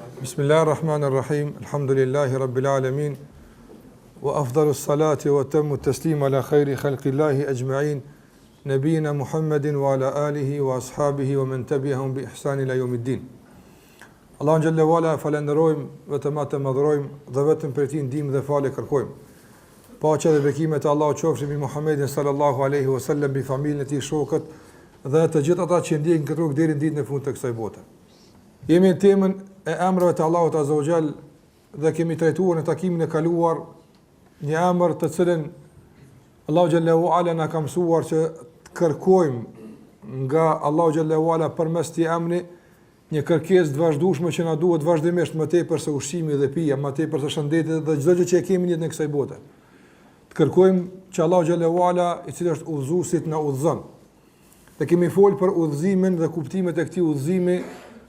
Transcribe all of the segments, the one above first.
Bismillahir Rahmanir Rahim. Alhamdulillahi Rabbil Alamin. Wa afdalus salati wa atammu taslim ala khairi khalqillahi ajma'in. Nabiyina Muhammedin wa ala alihi wa ashabihi wa men tabi'ahum bi ihsan ila yawmiddin. Allahun xhelle ve ala e falënderojmë, vetëm atë e madhërojmë dhe vetëm prej tij ndihmë dhe falje kërkojmë. Paqja dhe bekimet e Allahut qofshin mbi Muhammedin sallallahu alaihi wasallam, mbi familjen e tij, shokët dhe të gjithë ata që ndjekin këtë rrugë deri në ditën e fundit të kësaj bote. Jemi në temën e emrave të Allahut azza wa jall dhe kemi trajtuar në takimin e kaluar një emër të cilin Allahu xhelle ve ala na ka mësuar që të kërkojmë nga Allahu xhelle ve ala përmes këtij emri një kërkesë të vazhdueshme që na duhet vazhdimisht më tepër se ushqimi dhe pija, më tepër se shëndeti dhe çdo gjë që e kemi në jetën e kësaj bote. Të kërkojmë që Allahu xhelle ve ala, i cili është udhëzuesi, të na udhëzon. Dhe kemi folë për udhëzimin dhe kuptimet e këtij udhëzimi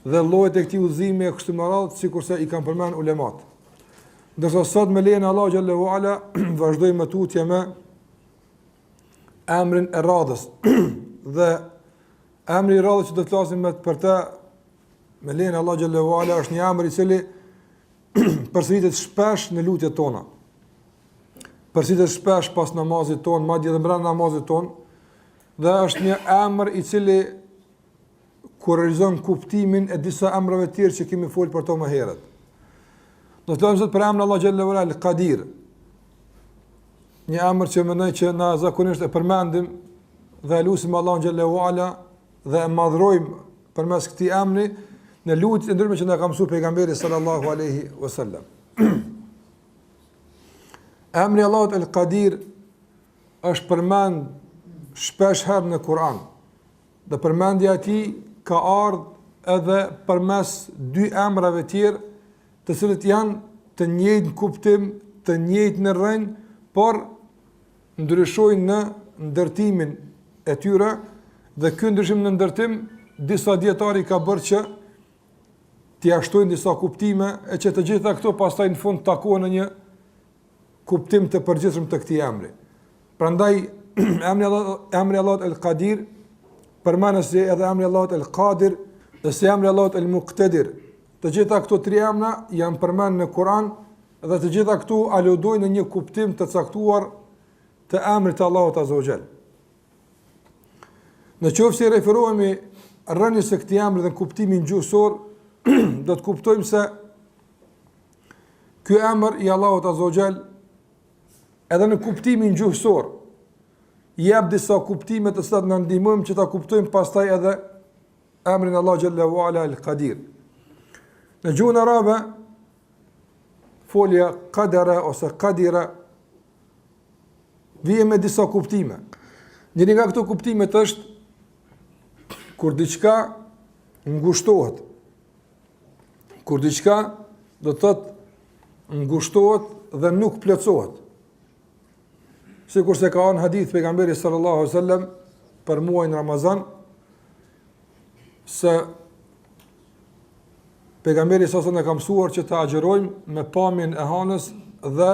dhe llojet e këtij udhëzimi e kështu me radhë, sikurse i kanë përmend ulemat. Ndërsa sot me lejen e Allahut xhelle ve ala vazhdojmë më tutje me emrin e radhës dhe Emri i radhës që do të flasim me për të me lejen e Allahut xhelle ve ala është një emër i cili përsëritet shpesh në lutjet tona. Përsëritet shpesh pas namazit tonë, madje edhe brenda namazit tonë, dhe është një emër i cili kurorëzon kuptimin e disa emrave të tjerë që kemi folë për to më herët. Do të flasim sot për emrin e Allahut xhelle ve ala El Kadir. Një emër që mendoj që na zakonisht e përmendim dhe e lusim Allahun xhelle ve ala dhe e madhrojmë përmes këtij emri në lutjet e ndryshme që na ka mësuar pejgamberi sallallahu alaihi wasallam. Emri i Allahut El Kadir është përmend shpesh herë në Kur'an. Dhe përmendja e tij ka ardhur edhe përmes dy emrave tjerë, të cilët janë të njëjtë në kuptim, të njëjtë në rrënjë, por ndryshojnë në ndërtimin e tyre dhe ky ndryshim në ndërtim disa dijetarë i ka bërë që t'ia shtojnë disa kuptime e që të gjitha këto pastaj në fund takohen në një kuptim të përgjithshëm të këtij emri. Prandaj emri Allah emri Allahut El Kadir përmendet si edhe emri Allahut El Qadir dhe si emri Allahut El Muqtadir. Të gjitha këto tri emra janë përmend në Kur'an dhe të gjitha këto aludojnë në një kuptim të caktuar të emrit të Allahut Azza wa Jall. Në qoftë se i referohemi rrënjës së këtij emri dhe kuptimin gjuhësor, do të kuptojmë se ky emër i Allahut Azza wa Jall edhe në kuptimin gjuhësor jep disa kuptime të cilat na ndihmojnë që ta kuptojmë pastaj edhe emrin e Allahut xhelle ve ala El Kadir. Në gjuhën arabe folja kadere ose kadira vjen me disa kuptime. Njëri nga këto kuptimet është kur diçka ngushtohet. Kur diçka do të thotë ngushtohet dhe nuk plotësohet. Sikurse ka ardhur në hadith pejgamberi sallallahu alaihi wasallam për muajin Ramazan se pejgamberi sallallahu alaihi wasallam na ka mësuar që të agjërojmë me pamjen e hanës dhe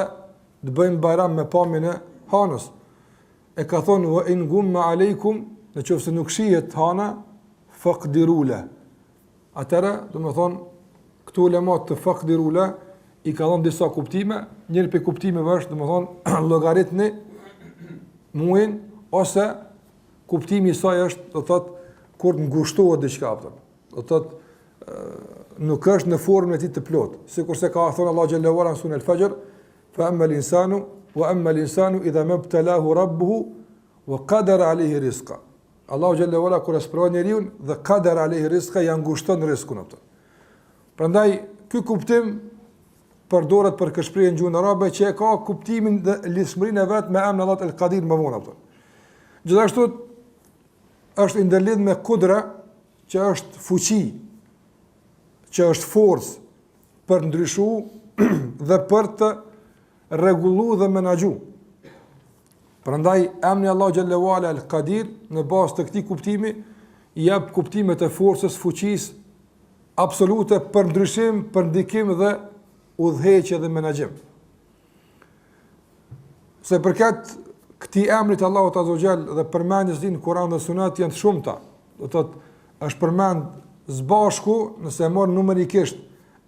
të bëjmë bajram me pamjen e hanës. E ka thonë wa in gumma alejkum, në qoftë se nuk shihet hana, faqdiru la. Atëherë, domethënë, këtu ulemat te faqdiru la i ka dhënë disa kuptime, njëri prej kuptimeve është, domethënë, llogaritni muajin ose kuptimi i saj është, do të thotë, kur të ngushtohet diçka apo. Do të thotë, nuk është në formën e tij të plotë, sikurse ka thënë Allahu xhelle ve ala në suren El-Fajr, fa amma al-insanu wa amma al-insanu idha mabtalahu rabbuhu wa qadara alayhi rizqa. Allahu xhelle ve ala kur e sprovon njeriun dhe qadara alayhi rizqa ja ngushton rizkun atë. Prandaj ky kuptim përdoret për këtë shprehje në gjuhën arabe që e ka kuptimin dhe lidhshmërinë e vet me emrin e Allahut El Kadir më vonë atë. Gjithashtu është i ndërlidhur me kudra që është fuqi, që është forcë për ndryshu dhe për të rregullu dhe menaxhu. Prandaj emri i Allahut xhelle ve ala El Kadir në bazë të këtij kuptimi jep kuptimet e forcës, fuqisë absolute për ndryshim, për ndikim dhe udhëheqje dhe menaxhim. Sa i përket këtij emri të Allahut Azza wa Jall dhe përmendjes së tij në Kur'an dhe Sunet janë të shumta. Do të thotë është përmend së bashku, nëse e marr numerikisht.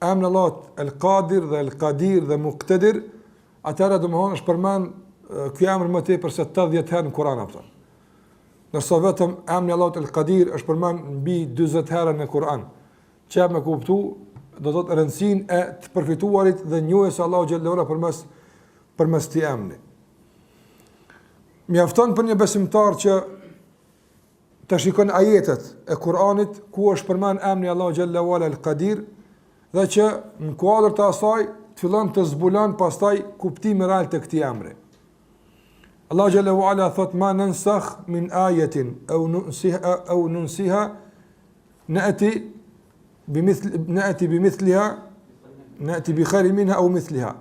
emrin e Allahut El Qadir dhe El Qadir dhe Muqtadir, atëherë domethënë është përmend ky emër më tepër se 80 herë në Kur'an apo. Ndërsa vetëm emri i Allahut El Qadir është përmend mbi 40 herë në Kur'an. Që jep me kuptu do të thotë rëndësinë e të përfituarit dhe njohjes së Allahut xhelle ue ala përmes përmes këtij emri. Mjafton për një besimtar që të shikon ajetet e Kur'anit ku është përmend emri i Allahut xhelle ue ala El Qadir dhe që në kuadër të asaj të fillon të zbulon pastaj kuptimin real të këtij emri. Allahu xhelle ue ala thot ma nansakh min ayatin aw nunsiha aw nunsiha na'ti bimithl na'ti bimithliha na'ti bi khairin minha aw mithliha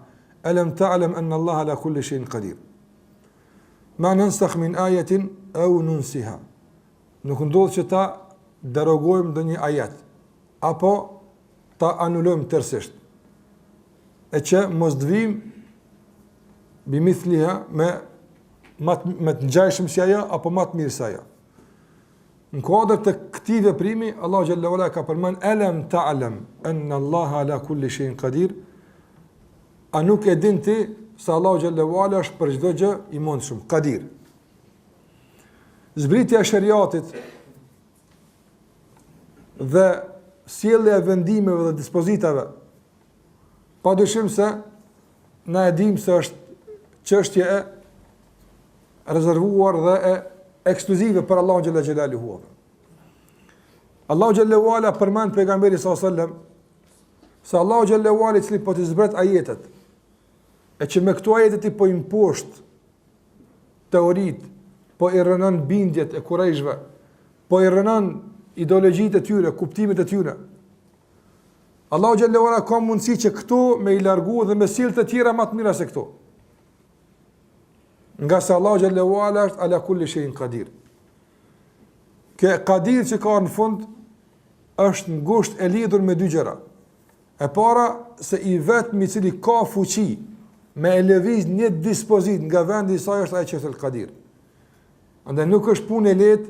alam ta'lam anna Allaha ala kulli shay'in qadir. Ma nansakh min ayatin aw nunsiha. Nuk ndodh që ta derogojmë ndonjë ajet apo ta anulojmë tërësisht. E që mos të vijmë bi mithliha me më të, me të ngjashëm si ajo apo më të mirë se ajo. Në kuadër të këtij veprimi Allahu xhelle ue ala ka përmend elem ta'lam anna Allaha ala kulli shay'in qadir. A nuk e din ti se Allahu xhelle ue ala është për çdo gjë i mundshëm, Kadir. Zbritja e sheriatit dhe sjellja e vendimeve dhe dispozitave pa dyshim se na e dimë se është çështje e rezervuar dhe e ekskluzive për Allahun xhelle xhelaluhu. Allahu xhelle ue ala përmend pejgamberi sallallahu alajhi wasallam Se Allahu xhelle ue ala i cili po t'i zbret ajetet, e që me këto ajete ti po i mposht teoritë, po i rrënon bindjet e kurejshve, po i rrënon ideologjitë e tyre, kuptimet e tyre. Allahu xhelle ue ala ka mundësi që këto me i largu dhe me sjell të tjera më të mira se këto. Ngase Allahu xhelle ue ala është ala kulli shay'in qadir. Kjo kadir që ka në fund është ngushtë e lidhur me dy gjëra. E para se i vetmi i cili ka fuqi me e lëviz një dispozitë nga vendi i saj është ai që është El Kadir. Andaj nuk është punë e lehtë,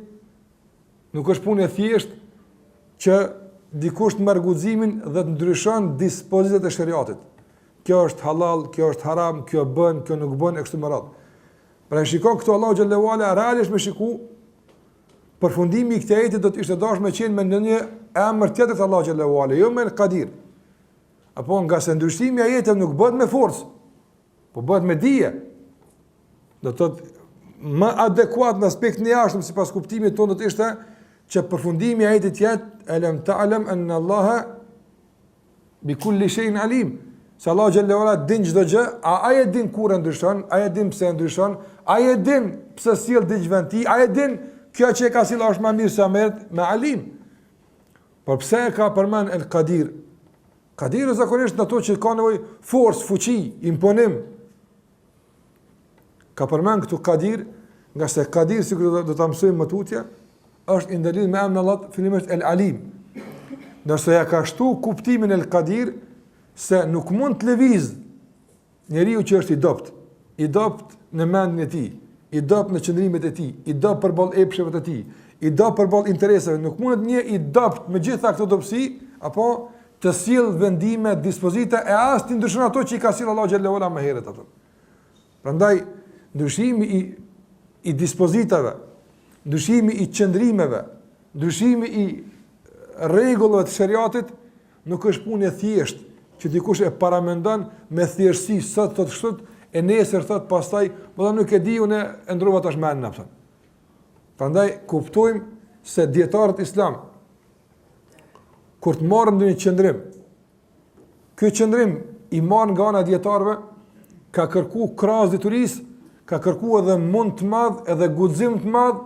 nuk është punë e thjeshtë që dikush të merr guximin dhe të ndryshon dispozitat e sheriatit. Kjo është halal, kjo është haram, kjo bën, kjo nuk bën e kështu me radhë. Pra e shikon këtu Allahu xhelle ue ala realisht me shiku përfundimi i këtij ajeti do të ishte dashur me qenë me ndonjë emër tjetër të Allahu xhelle ue ala, jo me El Kadir. Apo ngase ndryshimi i ajeteve nuk bëhet me forcë, po bëhet me dije. Do të thotë më adekuat në aspektin e jashtëm sipas kuptimit tonë do të ishte që përfundimi i ajetit të jetë elem ta'lem enne Allahe Bi kulli shay'in alim. Se Allahu xhelle ue ala din çdo gjë, a ai e din kur e ndryshon, ai e din pse e ndryshon, ai e din pse sjell diç vend tij, ai e din kjo që e ka sjellë është më mirë se më me alim. Por pse e ka përmend El Kadir? Kadir është zakonisht në ato që ka nevojë forcë, fuqi, imponim. Ka përmend këtu Kadir, ngase Kadir sikur do ta mësojmë më tutje, është i ndërlidhur me emrin e Allahut fillimisht El Alim. Ndërsa ja ka shtu kuptimin El Kadir se nuk mund të lëviz njeriu që është i dobët, i dobët në mendjen e tij, i dobët në qëndrimet e tij, i dobët përballë epsheve të tij, i dobët përballë interesave, nuk mundet një i dobët me gjitha këto dobësi, apo të sjell vendime, dispozita e as të ndryshon ato që i ka sjellë Allahu xhelle ue ala më herët ato. Prandaj ndryshimi i i dispozitave, ndryshimi i qëndrimeve, ndryshimi i rregullave të sheriatit nuk është punë e thjeshtë që dikush e paramendon me thjeshtësi sot thotë kështu e nesër thot pastaj, po nuk e di unë e ndrova tash mendjen apo. Prandaj kuptojmë se dietarët islam kur të marrin ndonjë qëndrim, ky qëndrim i marrë nga ana e dietarëve ka kërku krahas diturisë, ka kërku edhe mund të madh, edhe guxim të madh,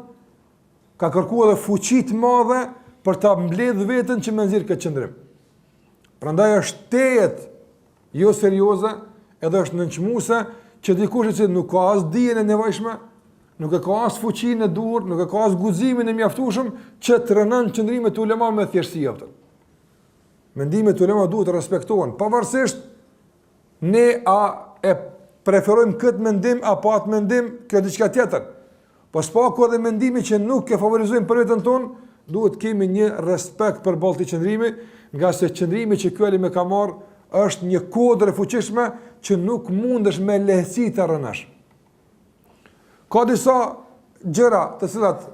ka kërku edhe fuqi të madhe për ta mbledh veten që me nxjerr këtë qëndrim. Prandaj është tejet jo serioze, edhe është nënçmuese që dikush i cili nuk ka as dijen e nevojshme, nuk e ka as fuqinë e duhur, nuk e ka as guximin e mjaftueshëm që të rrënon qëndrimet e ulemave me thjeshtësi apo. Mendimet e ulemave duhet të respektohen, pavarësisht ne a e preferojmë këtë mendim apo atë mendim, kjo diçka tjetër. Po s'paku edhe mendimi që nuk e favorizojmë për veten tonë, Duhet të kemi një respekt përballë këtij qëndrimi, ngase qëndrimi që ky alim e ka marrë është një kodër e fuqishme që nuk mundesh me lehtësi ta rrënosh. Ka disa gjëra të cilat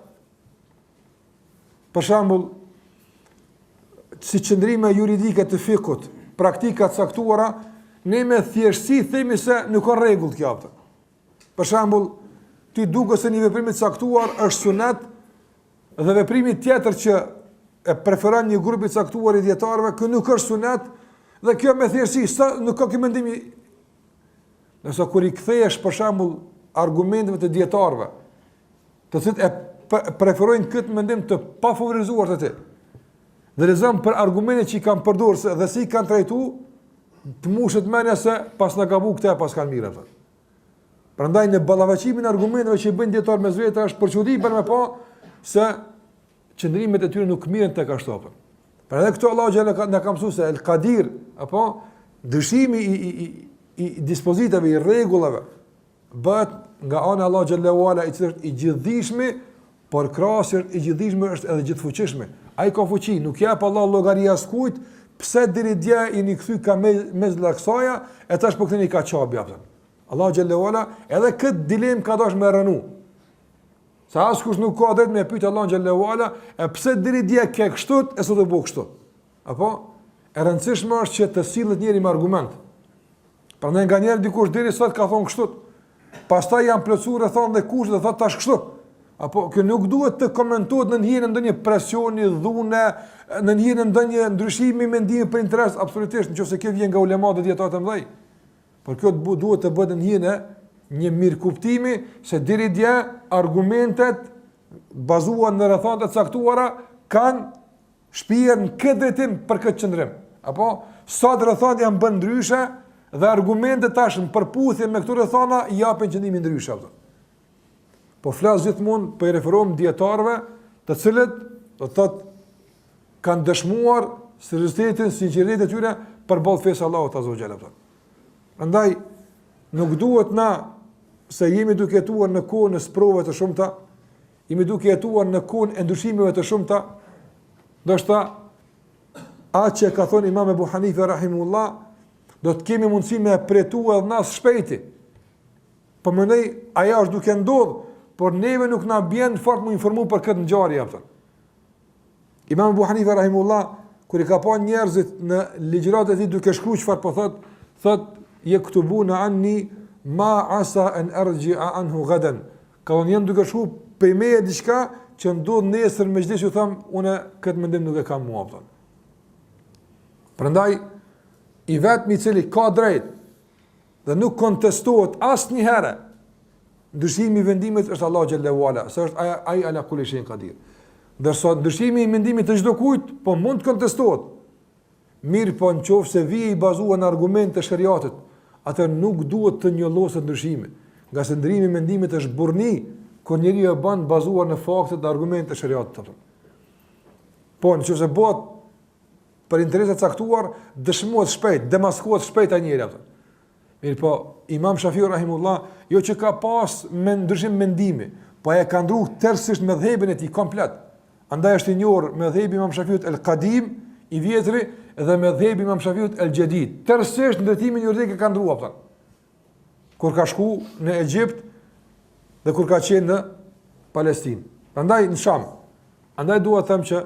për shembull si qëndrime juridike të fikhut, praktika të caktuara, ne me thjeshtësi themi se nuk ka rregull kjo apo. Për shembull, ty duket se një veprim i caktuar është sunet dhe veprimi tjetër që e preferon një grup i caktuar i dijetarëve, ky nuk është sunet dhe kjo me thjeshtësi sa nuk ka ky mendim. Ndërsa kur i kthehesh për shembull argumenteve të dijetarëve, të cilët e preferojnë këtë mendim të pafavorizuar te ti. Dhe lexon për argumentet që i kanë përdorur se dhe si i kanë trajtu, të mushet mendja se pasna gabu këta e paskan mirë atë. Prandaj në ballafaqimin e argumenteve që i bëjnë dijetarët mes vete është për çudi për me pa se qëndrimet e tyre nuk merren tek ashtu apo. Prandaj këtu Allahu xhele na ka mësuar se El Kadir apo ndryshimi i i i i dispozitave i rregullave bëhet nga ana e Allahut xhele ue ala i cili është i gjithdijshmi, por krahas që është i gjithdijshmi është edhe gjithfuqishmi. Ai ka fuqi, nuk jep Allah llogari askujt, pse deri dje jeni kthy ka Mesxhidil Aksaja, e tash po ktheni ka Qabja apo. Allahu xhele ue ala edhe këtë dilemë ka dashur me rrënu. Se askush nuk ka drejt me pyet Allahun xhele ue ala, e pse deri dje ke kështu e sot u bë kështu. Apo e rëndësishme është që të sillet njeri me argument. Prandaj nganjëherë dikush deri sot ka thonë kështu. Pastaj janë plotësuar rrethanat dhe kushtet dhe thotë tash kështu. Apo kjo nuk duhet të komentohet nën hijen e ndonjë presioni, dhune, nën hijen e ndonjë ndryshimi mendimi për interes absolutisht, nëse kjo vjen nga ulemat dhe dijetarët e mëdhenj. Por kjo duhet të bëhet nën hijen e një mirëkuptimi se deri dje argumentet bazuar në rrethanat e caktuara kanë shpjerë në këtë drejtim për këtë qëndrim. Apo, sot rrethanat janë bërë ndryshe dhe argumentet tash në përputhje me këto rrethana japin qëndrimin ndryshe. Apo. Po flas gjithmonë po i referohem dijetarëve, të cilët do të thotë kanë dëshmuar seriozitetin, sinqeritetin e tyre përballë fesë së Allahut azze ue xhel. Prandaj nuk duhet na se jemi duke jetuar në kohën e sprovave të shumta, Jemi duke jetuar në kohën e ndryshimeve të shumta, ndoshta atë që ka thonë Imam Ebu Hanife rahimullah, do të kemi mundësi me e përjetu edhe na së shpejti. Po mendoj ajo është duke ndodhur, por neve nuk na bjen fort m'u informu për këtë ngjarje apo. Imam Ebu Hanife rahimullah kur i ka pa njerëzit në ligjëratat e tij duke shkruar çfarë po thot, thot jektubuna anni ma asa an arji'a anhu gadan. Ka thonë janë duke shkru prej meje diçka që ndodh nesër me gjithë që them unë këtë mendim nuk e kam mua apo. Prandaj i vetmi i cili ka drejt dhe nuk kontestohet asnjëherë ndryshimi i vendimit është Allahu xhele ue ala, se është ai ai ala kulli shejin kadir. Ndërsa ndryshimi i mendimit të çdo kujt po mund të kontestohet. Mirëpo në qoftë se vjen i bazuar në argumente të sheriatit, atëherë nuk duhet të njolloset ndryshimi, ngase ndërrimi i mendimit është burrni kur njeriu e bën bazuar në faktet dhe argumentet e sheriatit. Po në qoftë se bëhet për interesa të caktuar, dëshmohet shpejt, demaskohet shpejt ai njeri atë. Mirëpo, Imam Shafiu rahimullah, jo që ka pas me ndryshim mendimi, po e ka ndru tërësisht medhhebin e tij komplet. Andaj është i njohur medhhebi Imam Shafiut el Qadim, i vjetri dhe medhhebi Imam Shafiut el Jadid. Tërësisht ndërtimin juridik e ka ndru apo. Kur ka shku në Egjipt dhe kur ka qenë në Palestinë. Prandaj në Sham. Andaj dua të them që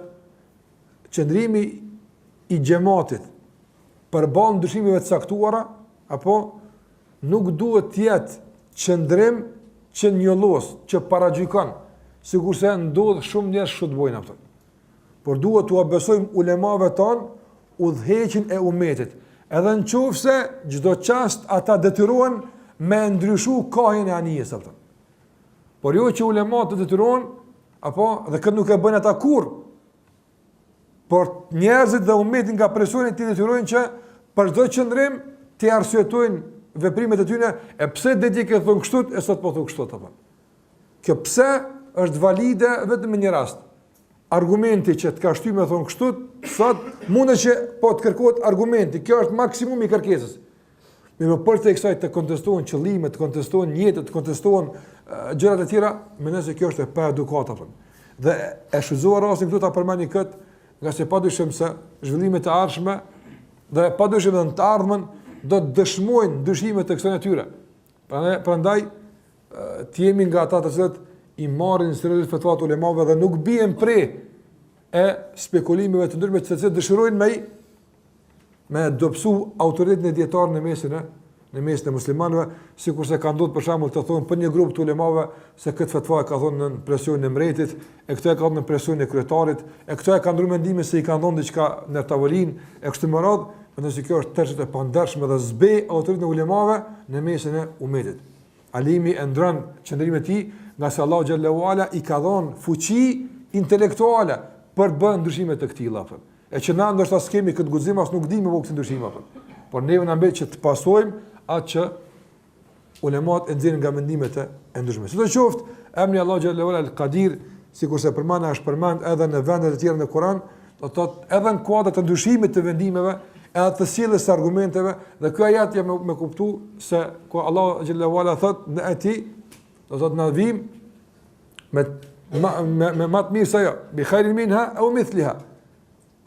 qëndrimi i xhematit përballë ndryshimeve të caktuara apo nuk duhet të jetë qëndrim që njollos, që paragjykon, sikurse ndodh shumë njerëz kështu të bojnë apo. Por duhet t'ua besojmë ulemave tanë udhëheqjen e umetit. Edhe në qoftë se çdo çast ata detyrohen me ndryshu kahjen e anijes apo. Por jo që ulemat të detyrohen apo dhe këtë nuk e bëjnë ata kurrë. Por njerëzit dhe umeti nga presioni t'i detyrojnë që për çdo qëndrim t'i arsyetojnë veprimet e tyre, e pse dje ti ke thënë kështu e sot po thu kështu apo. Kjo pse është valide vetëm në një rast. Argumenti që të ka shty me thonë kështu, sot mundet që po të kërkohet argumenti, kjo është maksimumi i kërkesës. Mirëpo përtej kësaj të kontestohen qëllimet, të kontestohen nijetet, të kontestohen gjërat e tjera, mendoj se kjo është e paedukatë apo. Dhe e shfrytëzova rastin këtu ta përmendi këtë, ngase padyshim se zhvillimet e ardhshme dhe padyshim edhe në të ardhmen do të dëshmojnë ndryshime të kësaj natyre. Prandaj prandaj të jemi nga ata të cilët i marrin seriozisht fetvat e ulemave dhe nuk bien pre e spekulimeve të ndryshme të cilët dëshirojnë me me dobësu autoritetin e dijetarëve në mesin e në mesin e muslimanëve, sikurse ka ndodhur për shembull të thonë për një grup të ulemave se këtë fetva e ka dhënë nën presionin e mbretit, e këtë e ka dhënë nën presionin e kryetarit, e këtë e ka ndrru mendimin se i kanë dhënë diçka në tavolinë, e kështu me radhë, mendoj se kjo është tërësisht e pandershme dhe zbeh autoritetin e ulemave në mesin e umetit. Alimi e ndron qëndrimin e tij, ngase Allahu xhelle ue ala i ka dhënë fuqi intelektuale për të bërë ndryshime të këtilla. E që na ndoshta s'kemi këtë guxim as nuk dimë me bo kësi ndryshime apo. Por neve na mbet që të pasojmë atë që ulemat e nxjerrin nga mendimet e ndryshme. Sidoqoftë, emri Allahu xhelle ue ala El Kadir, sikurse përmenda është përmend edhe në vende të tjera në Kur'an, do të thotë edhe në kuadër të ndryshimit të vendimeve, edhe të sjelljes së argumenteve, dhe ky ajet jep me, me kuptu se ku Allahu xhelle ue ala thotë ne'ti, do të thotë na vim me me me, me më të mirë se ajo, bi khairin minha au mithliha.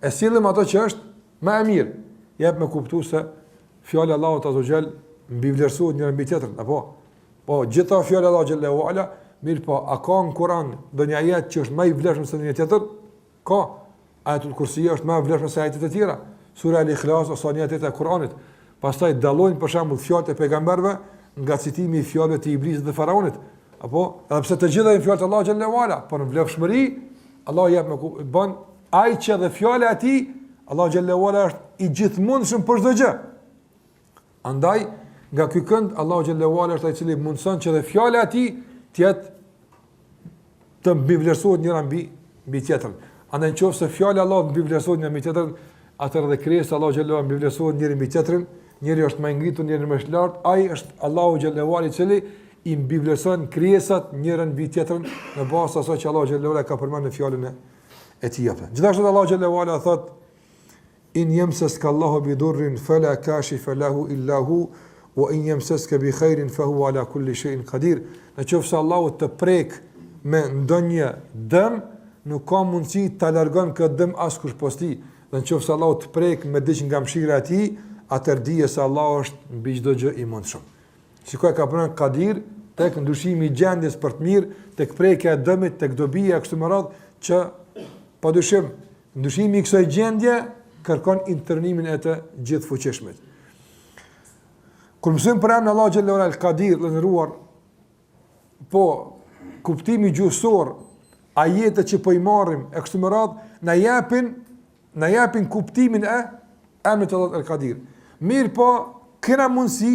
E sjellim ato që është më e mirë. Jep me kuptu se fjala e Allahut azze ue xhel mbivlerësohet njëra mbi tjetrën, apo? Po gjitha fjala e Allahut xhelle ue ala, mirëpo a ka në Kur'an ndonjë ajet që është më i vlefshëm se ndonjë tjetër? Ka. Ajetul Kursi është më e vlefshme se ajetet e tjera. Sura Al-Ikhlas ose një ajet e Kur'anit. Pastaj dallojnë për shembull fjalët e pejgamberëve nga citimi i fjalëve të Iblisit dhe faraonit. Apo, edhe pse të gjitha janë fjalët e Allahut xhelle ue ala, por në vlefshmëri Allahu jep me bën ai që edhe fjala e tij, Allahu xhelle ue ala është i gjithëmundshëm për çdo gjë. Andaj nga ky kënd Allahu xhelle ue ala është ai i cili mundson që edhe fjala e tij të jetë të mbivlerësohet njëra mbi mbi tjetrën. Andaj nëse fjala e Allahut mbivlerësohet njëra mbi tjetrën, atëherë edhe krijesat e Allahut xhelle ue ala mbivlerësohet njëri mbi tjetrin, njëri është më i ngritur, njëri më i lartë, ai është Allahu xhelle ue ala i cili i mbivlerëson krijesat njërën mbi tjetrën në bazë të asaj që Allahu xhelle ue ala ka përmendur në fjalën e e tij. Gjithashtu Allahu xhelle ue ala thotë In yamsaska Allahu bi durrin fala kashifa lahu illa hu wa in yamsaska bi khairin fa huwa ala kulli shay'in qadir. Në qoftë se Allahu të prek me ndonjë dëm, nuk ka mundësi ta largon këtë dëm askush pos tij. Dhe në qoftë se Allahu të prek me diç nga mëshira e tij, atëherë dije se Allahu është mbi çdo gjë i mundshëm. Shiko e ka përmend Kadir tek ndryshimi i gjendjes për të mirë, tek prekja e dëmit, tek dobia e kështu me radhë, që padyshim ndryshimi i kësaj gjendje kërkon intervenimin e të gjithëfuqishmit. Kur mësojmë për emrin e Allahut xhelle ue ala El Kadir, të nderuar, po kuptimi gjuhësor, ajetet që po i marrim e kështu me radhë, na japin na japin kuptimin e emrit të Allahut El Kadir. Mirëpo, kena mundësi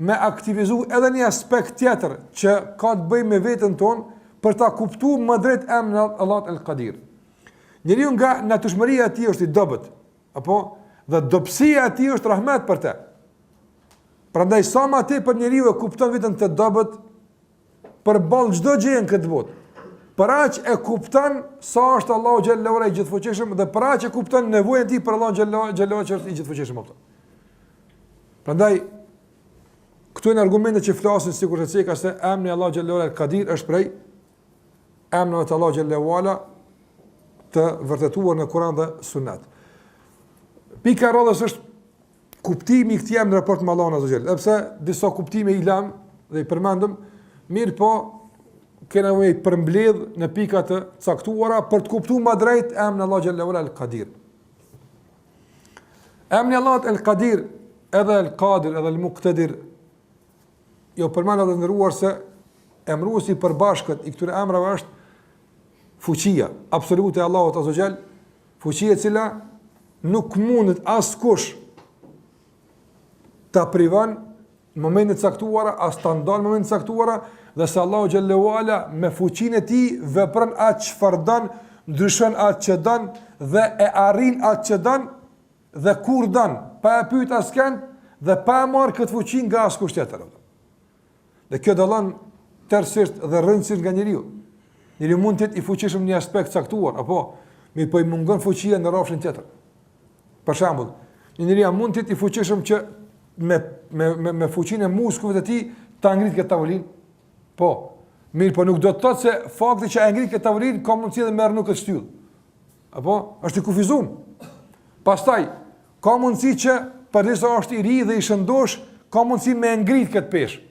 me aktivizu edhe një aspekt tjetër që ka të bëjë me veten tonë për ta kuptu më drejt emrin e Allahut El Kadir. Njeriu nga natyrshmëria e tij është i dobët, apo dhe dobësia e tij është rahmet për të. Prandaj sa më tepër njeriu e kupton veten të dobët, përballë çdo gjëje në këtë botë. Për aq e kupton sa është Allahu xhelle ue ala i gjithëfuqishëm dhe për aq e kupton nevojën e tij për Allahun xhelle ue ala që është i gjithëfuqishëm apo. Prandaj këto janë argumente që flasin sikurse ceka se emri i Allahut xhelle ue ala El Kadir është prej emrave të Allahut xhelle ue ala të vërtetuar në Kur'an dhe Sunet. Pika e radhës është kuptimi i këtij emri në raport me Allahun azze ue xhel. Edhe pse disa kuptime i lamë dhe i përmendëm, mirëpo kena me i përmbledh në pika të caktuara për të kuptuar më drejt emrin e Allahut xhelle ue ala El Kadir. Emri i Allahut El Kadir, edhe El Kadir, edhe El Muktedir, ju përmenda të nderuar se emëruesi i përbashkët i këtyre emrave është fuqia absolute e Allahut azze ue xhel, Fuqi e cila nuk mundet askush ta privon në momente të caktuara, as ta ndal në momente të caktuara, dhe se Allahu xhelle ue ala me fuqinë e tij vepron atë çfarë don, ndryshon atë që don dhe e arrin atë që don dhe kur don, pa e pyet askënd dhe pa e marrë këtë fuqi nga askush tjetër. Dhe kjo dallon tërësisht dhe rrënjësisht nga njeriu. Njeriu mund të jetë i fuqishëm në një aspekt caktuar, apo mirëpo i mungon fuqia në rrafshin tjetër. Për shembull, një njeri mund të jetë i fuqishëm që me me me, me fuqinë e muskujve të tij ta ngrit këtë tavolinë. Po. Mirëpo nuk do të thotë se fakti që e ngrit këtë tavolinë ka mundësi edhe me rrnu këtë shtyllë. Apo është i kufizum. Pastaj ka mundësi që përderisa është i ri dhe i shëndosh, ka mundësi me ngrit këtë peshë.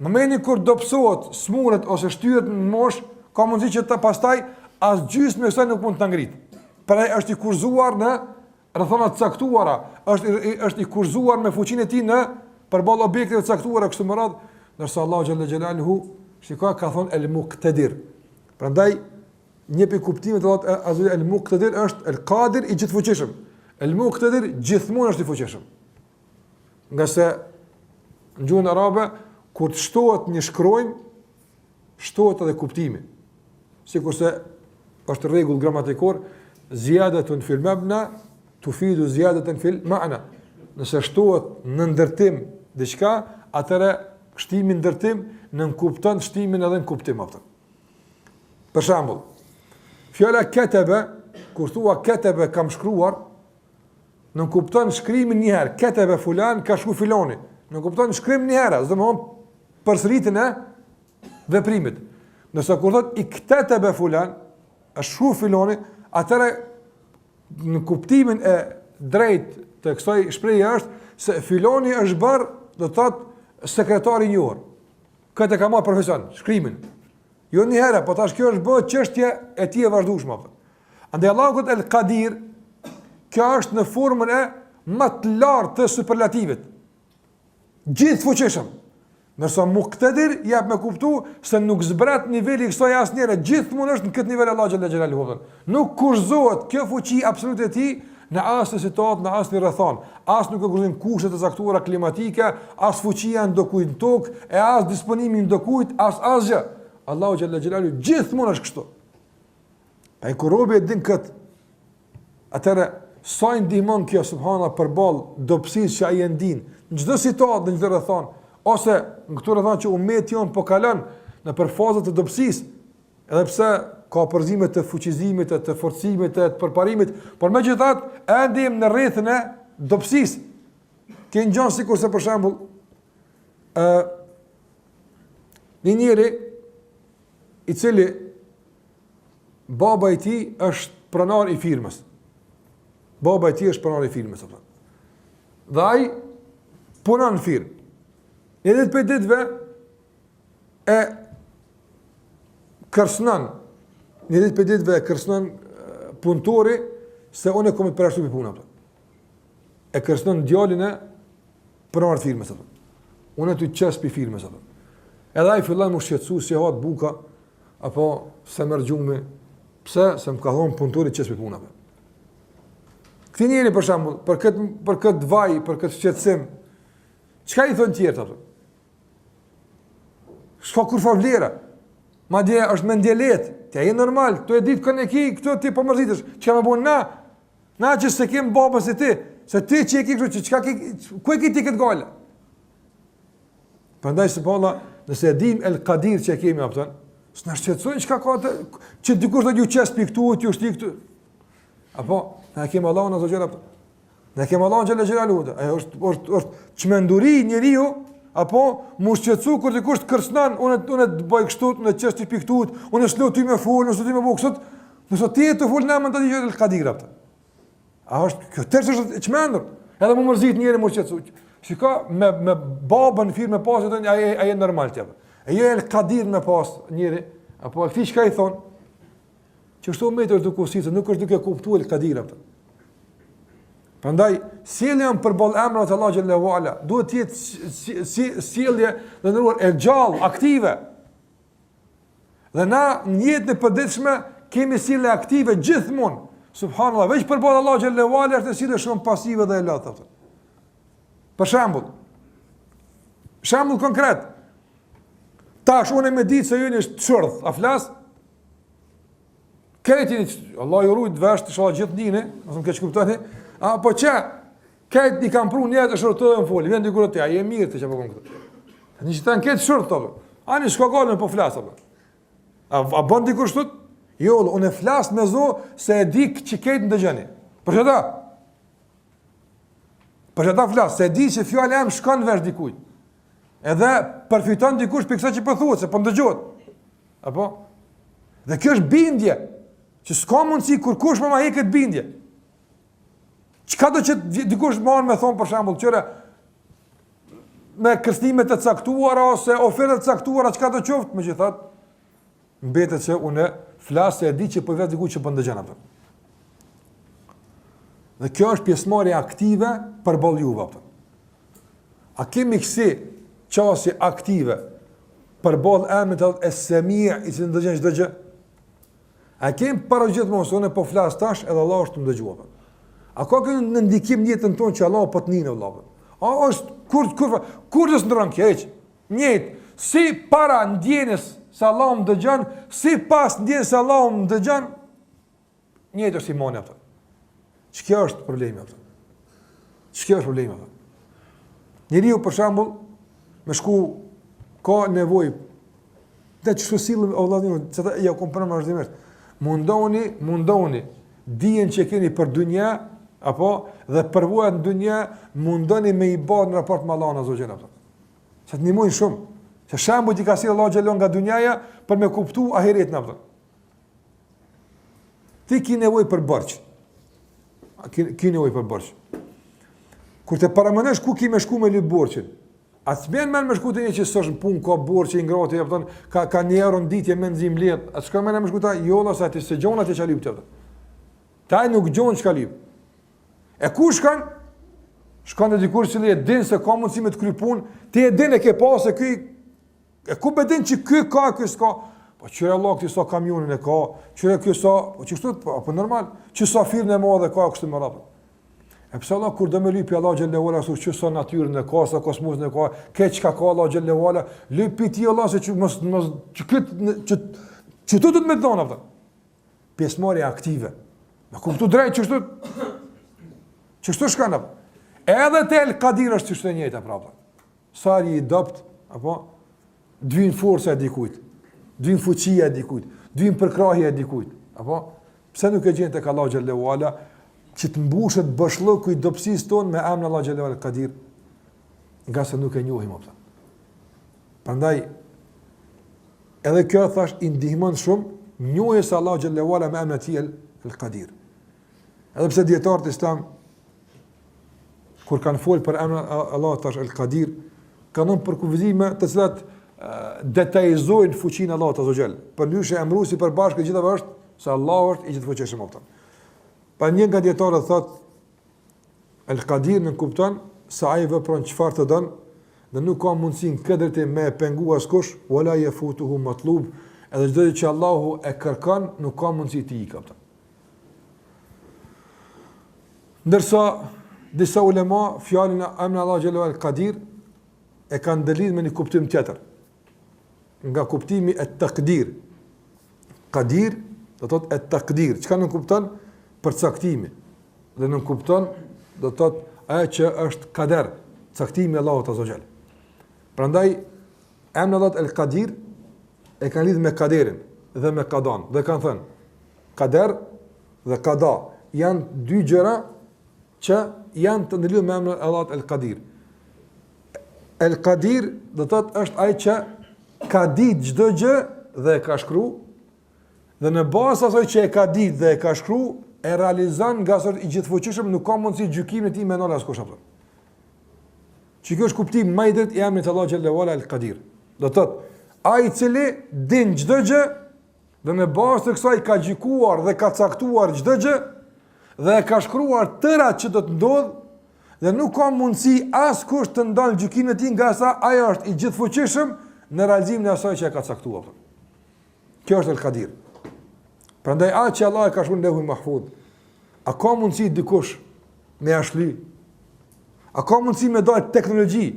Në momentin kur dobësohet, smuret ose shtyhet në moshë, ka mundësi që të pastaj as gjysmën e kësaj nuk mund ta ngrit. Pra është i kushtëzuar në rrethana të caktuara, është është i kushtëzuar me fuqinë e tij në përballë objekteve të caktuara kështu me radhë, ndërsa Allahu xhalla xhelaluhu shiko ka thon el muqtadir. Prandaj një prej kuptimeve të Allahut azza el muqtadir është el qadir i gjithëfuqishëm. El muqtadir gjithmonë është i fuqishëm. Ngase në gjuhën arabe kur të shtohet një shkronjë, shtohet edhe kuptimi. Sikurse është rregull gramatikor, zijadatun fil mabna tufidu ziyadatan fil ma'na. Nëse shtohet në ndërtim diçka, atëherë shtimi në ndërtim nënkupton shtimin edhe në kuptim atë. Për shembull, fjala ketebe, kur thua ketebe kam shkruar, nënkupton shkrimin një herë, ketebe fulan ka shkru filoni, nënkupton shkrim një herë, domethënë përsëritjen e veprimit. Ndërsa kur thot iktetebe fulan, është shkru filoni, atëherë në kuptimin e drejtë të kësaj shprehje është se filoni është bërë, do të thotë, sekretar i njohur. Këtë e ka marrë profesion, shkrimin. Jo një herë, po tash kjo është bërë çështje e tij e vazhdueshme. Andaj Allahu thotë El Kadir, kjo është në formën e më të lartë të superlativit. Gjithëfuqishëm. Ndërsa Muktedir jep me kuptu se nuk zbret niveli i kësaj asnjëherë, gjithmonë është në këtë nivel Allahu xhalla xhelaluhu. Nuk kushtëzohet kjo fuqi absolute e tij në asnjë situatë, në asnjë rrethanë, as nuk e kushtëzojnë kushtet e caktuara klimatike, as fuqia e ndokujt në tokë, e as disponimi i ndokujt, as asgjë. Allahu xhalla xhelaluhu gjithmonë është kështu. Ai kur robi e din kët, Atëherë, sa i ndihmon kjo subhanallah përballë dobësisë që ai e ndin në çdo situatë, në çdo rrethanë, ose në këto rrethana që umeti jonë po kalon nëpër faza të dobësisë, edhe pse ka përzime të fuqizimit, të forcimit, të përparimit, por megjithatë ende jemi në rrethin e dobësisë. Kjo ngjan sikurse për shembull ë një njeri i cili Baba i tij është pronar i firmës. Baba i tij është pronar i firmës, apo. Dhe ai punon në firmë. Një ditë prej ditëve e kërcënon, një ditë prej ditëve e kërcënon punëtori se unë kom me të përjashtu prej pune, apo. E kërcënon djalin e pronarit të firmës, apo. Unë të qes prej firmës, apo. Edhe ai fillon m'u shqetësu s'i hahet buka, apo s'e merr gjumi, pse, se më ka thonë punëtori qes prej pune. Këtij njeri për shembull, për këtë, për këtë vaj, për këtë shqetësim, çka i thonë tjerët, apo? S'ka kurrfarë vlere, madje është mendjelehtë, ti a je normal, tu e ditë kënë e ki, këtu ti po mërzitesh, çka me bo na, na që s'e kem babën si ti, se ti që e ki kështu, që çka ki, ku e ki ti këtë gajle? Prandaj subhanallah, nëse e dim El Kadir që e kemi apo, s'na shqetësojnë çka ka të që dikush do t'ju qes pi këtu, t'ju shti këtu. Apo, na e kemi Allahun azza xhel apo. Na e kemi Allahun xhel xhelaluhu. Ajo është është është çmenduri njeriu apo m'u shqetësu kur dikush të kërcënon, unë unë të bëj kështu, unë të qes ty pi këtu, unë s'lo ty me fol, unë s'lo ty me bëj kështu. Nëse ti je tu fol në emër të atij El Kadir apo. A është kjo tërë është e çmendur? Edhe m'u mërzit njeri m'u shqetësu. Shiko me me babën në firmë pas thonë ai ai është normal ti. E jo El Kadir me pas njeri, apo këtij çka i thon? Qështu umeti është duke u sitë, nuk është duke kuptuar El Kadir apo. Prandaj sjellja jonë përballë emrave të Allahut xhel-le ue ala duhet të jetë si, si sjellje të nderuar e gjallë, aktive. Dhe na në jetën e përditshme kemi sjellje aktive gjithmonë. Subhanallahu, veç përballë Allahut xhel-le ue ala është sjellje shumë pasive dhe e lodhtë. Për shembull, shembull konkret. Tash unë me ditë se ju jeni shurdh, a flas? Krejt jeni, Allah ju rujt vesh, inshallah gjithë ndini, mos më keqkuptoni. A po që Krejt i kam pru njerëz të shurdh edhe më foli, vjen dikur ti, a je mirë ti çka po bën këtu? Tani që tan këtë shurdh apo. Ani s'ka gajle po flas apo. A, a bën dikush kështu? Jo, unë flas me zo se e di që krejt ndëgjoni. Për çfarë? Për çfarë flas? Se e di që fjala jem shkon vesh dikujt. Edhe përfiton dikush për kësaj që po thuhet, se po ndëgjohet. Apo? Dhe kjo është bindje, që s'ka mundësi kurkush me ma hek këtë bindje. Çka do që dikush me ardh me thonë për shembull, qyre, me kërcënime të caktuara ose oferta të caktuara, çka do qoftë, megjithatë, mbetet që unë flas se e di që po i flas dikujt që po ndëgjon apo. Dhe kjo është pjesëmarrje aktive përballë juve apo. A kemi kësi qasje aktive përballë emrit të Allahut Es-Semi i cili ndëgjon çdo gjë? A kemi para gjithmonë se unë po flas tash edhe Allahu është tu më dëgju apo? A ka kjo një ndikim në jetën tonë që Allahu po të nin vëlla? A është kur kur kur të ndron kjo hiç? Njëjtë, si para ndjenjës se Allahu më dëgjon, si pas ndjenjës se Allahu më dëgjon, njëjtë është imani apo. Çka është problemi apo? Çka është problemi apo? Njeriu për shembull me shku ka nevojë të ç'u sillem o vëllazëri, se ta ja kom përmend vazhdimisht. Mundoni, mundoni dijen që keni për dynja apo dhe përvojat në dynja, mundoni me i bë në raport me Allahun azze ve xhel apo. Se të ndihmojnë shumë. Se shembujt i ka sjellë Allahu xhel nga dynjaja për me kuptu ahiretin apo. Ti ki nevojë për borxh. Ki, ki nevojë për borxh. Kur të paramendosh ku ki me shku me lyp borxhin, a të bjen men me shku te një që s'është në punë, ka borxh i ngrati, e kupton, ka, ka një euro në ditë e mezi mbledh, a të shkon mendja me shku te ai, jo, se ti s'e gjon atë që lyp të. Te ai nuk gjon çka lyp. E ku shkon? Shkon te dikush që e din se ka mundësi me të kry punë, ti e din e ke pa se ky e ku be din që ky ka, ky s'ka. Po qyre Allah këti sa kamionin e ka, qyre ky sa, po qështu, po, po normal, që sa firmën e madhe ka kështu me radhë. E pse Allah kur do me lyp Allah xhel-le ve ala thu që sa natyrën e ka, sa kosmosin e ka, ke çka ka Allah xhel-le ve ala, lyp pi tij Allah se që mos mos që kët që që tu do të me të dhënë apo. Pjesëmarrje aktive. Me kuptu drejt qështu qështu shkon apo. Edhe te El Kadir është qështu e njëjta prapë. Sa je i dobt apo të vyn forca e dikujt, të vyn fuqia e dikujt, të vyn përkrahja e dikujt, apo pse nuk e gjen tek Allahu xhel-le ve ala që të mbushet boshllëku i dobësisë tonë me emrin Allah xhel-le ve ala Kadir, ngase nuk e njohim apo. Prandaj edhe kjo thash i ndihmon shumë njohjes së Allahu xhel-le ve ala me emrin e tij El Kadir. Edhe pse dijetarët islam kur kanë folë për emrin e Allahut tash El Kadir, kanë dhënë përkufizime të cilat detajizojnë fuqinë e Allahut azze ve xhel. Përndryshe emëruesi i përbashkët gjithave është se Allahu është i gjithëfuqishëm apo. Pa një nga dijetarët thot El Kadir nënkupton se ai vepron çfarë të don dhe nuk ka mundësi në këtë drejtim me e pengu askush, wala yafutuhu matlub, edhe çdo gjë që Allahu e kërkon nuk ka mundësi t'i ikë apo. Ndërsa disa ulema fjalën e emrin Allah xhel-le ve ala Kadir e kanë ndërlidhur me një kuptim tjetër. Nga kuptimi et-takdir. Kadir do të thotë et-takdir, çka nënkupton përcaktimi dhe nënkupton do të thotë ajo që është kader, caktimi i Allahut azze ve xhel. Prandaj emrin Allahut El Kadir e kanë lidhur me kaderin dhe me kadan dhe kanë thënë kader dhe kada janë dy gjëra që janë të ndërlidhur me emrin Allahut El Kadir. El Kadir do të thotë është ai që ka ditë çdo gjë dhe e ka shkru dhe në bazë të asaj që e ka ditë dhe e ka shkru e realizon ngase është i gjithëfuqishëm nuk ka mundësi gjykimin e tij me ndal askush apo. Që kjo është kuptimi më i drejtë i emrit Allah xhel-le ve ala El Kadir. Do të thotë ai i cili din çdo gjë dhe në bazë të kësaj ka gjykuar dhe ka caktuar çdo gjë dhe e ka shkruar tëra që do të ndodhë dhe nuk ka mundësi askush të ndalë gjykimin e tij ngase ai është i gjithëfuqishëm në realizimin e asaj që e ka caktuar. Kjo është El Kadir. Prandaj atë që Allah e ka shkruar në Lehul Mahfud, a ka mundësi dikush me ja shly? A ka mundësi me dalë teknologji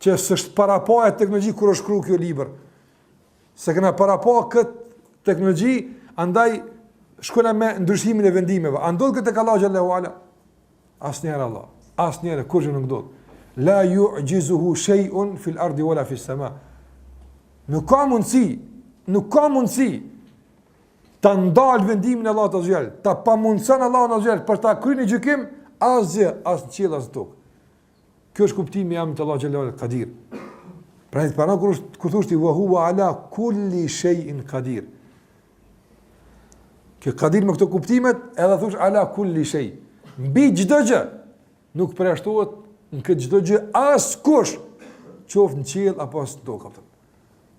që s'është parapa ajo teknologji kur është shkru kjo libër? S'e kena parapa këtë teknologji, andaj shkojna me ndryshimin e vendimeve. A ndodh këtë tek Allahu xhel-le ve ala? Asnjëherë Allah, asnjëherë kurrë nuk ndodh. La yu'jizuhu shay'un fil ardi wala fis sama. Nuk ka mundësi, nuk ka mundësi ta ndal vendimin e Allahut azze ve xhel, ta pamundson Allahun azze ve xhel për ta kryer një gjykim asgjë, as në qiell as në tokë. Kjo është kuptimi i emrit të Allahut xhel-le ve ala Kadir. Pra të para kur kur thosh ti wa huwa ala kulli shay'in qadir. Kjo kadir me këto kuptimet edhe thosh ala kulli shay. Mbi çdo gjë nuk përjashtohet në këtë çdo gjë askush qoftë në qiell apo në tokë.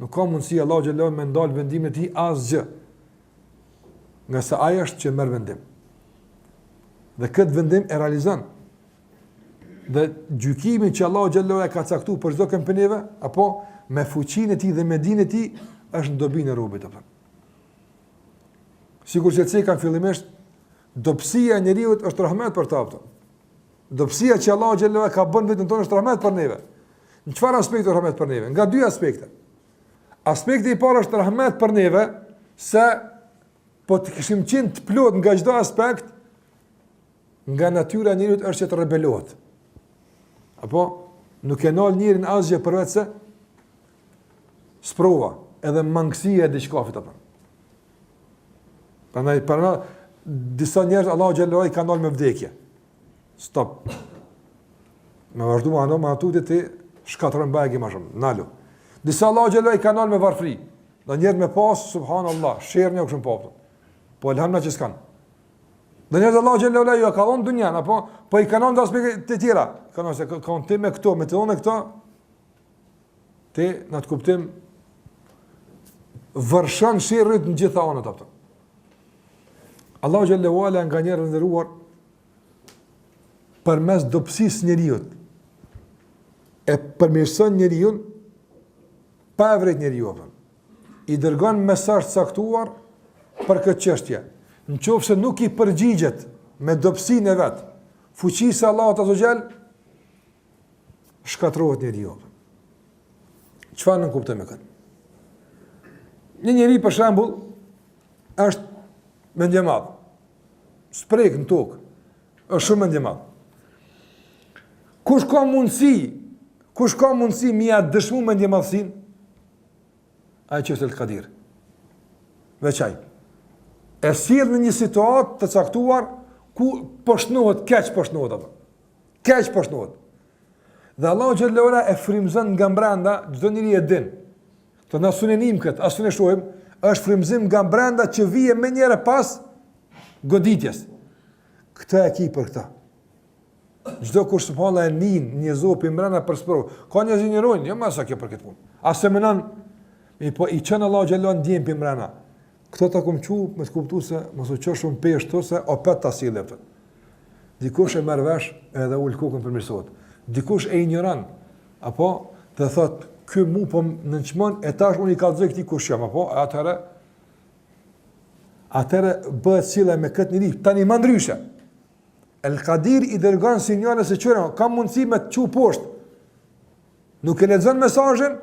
Nuk ka mundësi Allahu xhel-le me ndal vendimin e tij asgjë. Ngase ai është që merr vendim. Dhe këtë vendim e realizon. Dhe gjykimin që Allahu xhel-le e ka caktuar për çdo kënd prej neve, apo me fuqinë e tij dhe me dijen e tij është në dobinë e robit apo. Sikur që cekëm fillimisht, dobësia e njeriut është rahmet për ta apo. Dobësia që Allahu xhel-le ka bën veten tonë është rahmet për neve. Në çfarë aspekti është rahmet për neve? Nga dy aspekte. Aspekti i parë është rahmet për neve se po të kishim qenë të plotë nga çdo aspekt, nga natyra e njeriut është që të rebelohet. Apo nuk e nal njerin asgjë përveç se sprova, edhe mangësia e diçkafit apo. Prandaj para disa njerëz Allahu xhel-le i ka ndal me vdekje. Stop. Me vazhdu ma ma tutje ti shkatërron bajagi më shumë. Nalu. Disa Allahu xhel-le i ka ndal me varfri. Do njerëz me pas subhanallahu, sherr një kështu po. Po elhamdulillah që s'kan. Do njerëz Allahu xhel-le ju ka dhënë dunjan apo po i kanë dhënë aspekte të tjera. Kanë se kanë ti me këto, me të dhënë këto. Ti në atë kuptim vërshon sherrit në gjitha anët apo. Allahu xhel-le ue ala nganjëherë të nderuar përmes dobësisë së njeriut e përmirëson njeriun pa e vrejt njeriu apo. I dërgon mesazh të caktuar për këtë çështje. Në qoftë se nuk i përgjigjet me dobësinë e vet, fuqisë së Allahut azze ue xhel, shkatërrohet njeriu. Çfarë nënkuptoj me këtë? Një njeri për shembull është mendjemadh. S'prek në tokë. Është shumë mendjemadh. Kush ka mundësi, kush ka mundësi me ia dëshmu mendjemadhësinë? Ai që është El Kadir. Veç ai. E sjell në një situatë të caktuar ku poshtnohet, keq poshtnohet apo. Keq poshtnohet. Dhe Allahu xhel-le ue ala e frymëzon nga brenda, çdo njeri e din. Të na s'un e nim kët, as s'un e shohim, është frymëzim nga brenda që vije menjëherë pas goditjes. Këtë e ki për këtë. Çdo kush subhanallahu e nin një zë prej mbrenda për sprovë. Ka njerëz që injorojnë, jo më sa kjo për këtë punë. As e menon, mirëpo i çon Allahu xhel-le ndjenjë prej mbrenda. Këto ta kom çu me të kuptu se mos u ço shumë peshë këtu se opet ta sjell atë. Dikush e merr vesh edhe ul kokën përmirësohet. Dikush e injoron, apo të thot ky mu po nënçmon e tash unë i kallzoj këtij kush jam, apo e atëherë atëherë bëhet sjellja me këtë njeri tani më ndryshe. El Kadir i dërgon sinjale se çuna ka mundësi me të çu poshtë. Nuk e lexon mesazhin,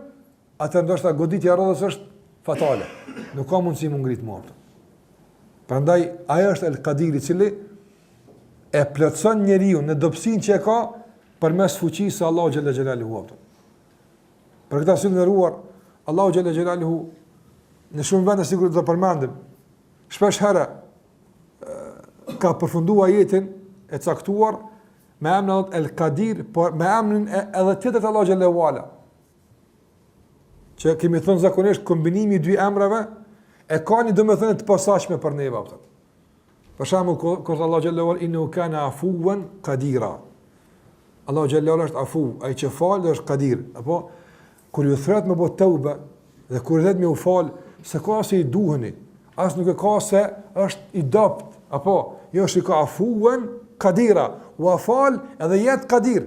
atëherë ndoshta goditja e radhës është fatale. Nuk ka mundësi m'u ngrit më atë. Prandaj ai është El Kadir i cili e plotëson njeriun në dobësinë që e ka përmes fuqisë së Allahut xhel-le xhelaluhu. Për këtë arsye të nderuar, Allahu xhel-le xhelaluhu në shumë vende sikur do të përmendim, shpesh herë ka përfunduar ajetin e caktuar me emrin El Kadir, por me emrin e edhe tjetër të Allahut xhel-le ue ala. Që kemi thënë zakonisht kombinimi i dy emrave e ka një domethënie të posaçme për neve apo. Për shembull kur thotë Allahu xhel-le ue ala innehu kana afuwan qadira. Allahu xhel-le ue ala është afu, ai që fal dhe është kadir, apo kur ju thret me bo teube dhe kur thret me u fal, s'e ka se i duheni, as nuk e ka se është i dobt, apo jo është i ka afuwan qadira, ua fal edhe jet kadir.